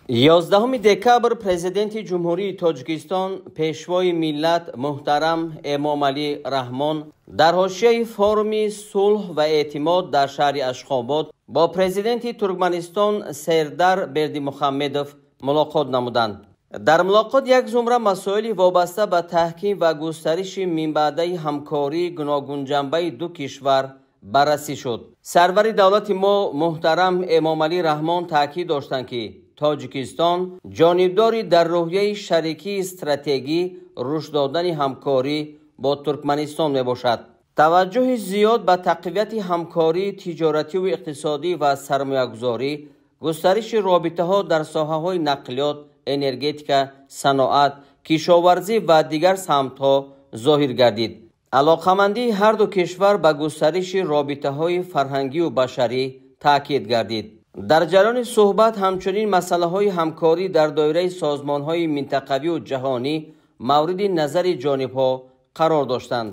11 декабр Президенти Ҷумҳурии Тоҷикистон, Пешвои миллат муҳтарам Эмомалӣ Раҳмон дар ҳошияи форуми сулҳ ва эътимод дар шаҳри Ашхобод бо президенти Туркманистон Сердар Бердимухаммедов мулоқот намуданд. Дар мулоқот як зумра масоили вобаста ба таҳким ва густариши минбаъдаи ҳамкории гуногунҷанбаи ду кишвар баррасӣ шуд. Сарвари давлати мо муҳтарам Эмомалӣ Раҳмон таъкид доштанд, ки Тоҷикистон ҷонибдори дар рӯҳияи шарикии стратегӣ рушд додани ҳамкорӣ бо Туркманистон мебошад. Таваҷҷӯҳи зиёд ба тақвияти ҳамкории тиҷоративу иқтисодӣ ва сармоягузорӣ, густариши робитаҳо дар соҳаҳои нақлиёт, энергетика, саноат, кишоварзӣ ва дигар самтҳо зоҳир гардид. Алоқамандии ҳарду кишвар ба густариши робитаҳои фарҳангию башарӣ таъкид гардид. Дар ҷараёни суҳбат ҳамчунин масъалаҳои ҳамкорӣ дар доираи созмонҳои минтақавию ҷаҳонӣ мавриди назари ҷонибҳо қарор доштанд.